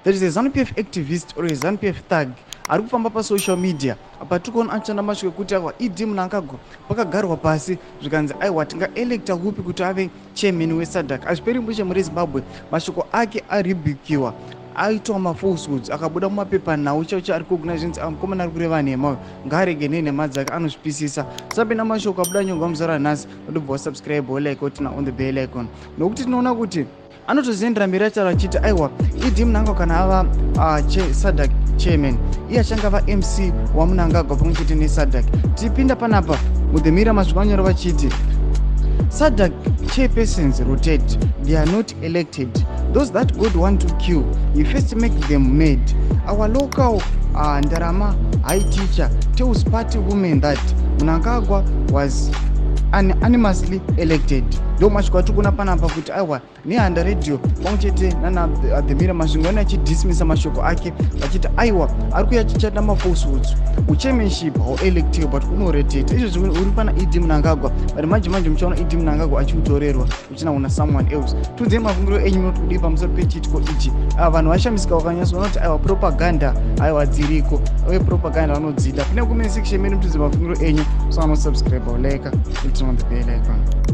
There is a ZANU-PF activist or a ZANU-PF thug ari kufamba pasocial media. Apa tiri kuona achishanda mashoko ekuti aiwa, ED Mnangagwa pakagarwa pasi zvikanzi aiwa, tingaelecta kupi kuti ave chairman weSADC. Hazviperi mushe muri Zimbabwe, mashoko ake arebukiwa, aitwa mafalsehoods, akabuda mumapepanhau chaicho ari kuogna zvinzi mukomana ari kureva nhema uyu, ngaarege nenhema dzake, anozvipisisa. Tisapinda mashoko abuda nyongwa muzara nhasi, odobva wasubscribe, wolike, woturn on the bell icon, nokuti tinoona kuti anotozoendera mberi achitaura achiti aiwa, ED Mnangagwa kana ava SADC chairman, iye achange ava MC waMnangagwa pamwe chete neSADC. Tipinda panapa muThe Mirror, masviko anyora vachiti SADC chairpersons rotate, they are not elected. Those that God want to kill, he first make them mad. Our local Ndarama High teacher tells party women that Mnangagwa was unanimously elected. Ndo mashoko atiri kuona panapa kuti aiwa, Nehanda Radio pamwe chete nana The Mirror Masvingo ane achidismisa mashoko ake vachiti aiwa, ari kuya achichata mafalsehoods. Uchairmanship hauelectiwe but unorotata. Izvozvi uri pana ED Mnangagwa, but manje manje muchaona ED Mnangagwa achiutorerwa uchinaona someone else. Tiudzei mafungiro enyu, munoti kudii pamusoro pechiitiko ichi? Vanhu vashamisika, vakanyatsoona kuti aiwa, propaganda aiwa dziriko, uye propaganda vanodzida. Kune comment section medu, mutiudze mafungiro enyu. So anosubscribe, like, turn on the bell icon.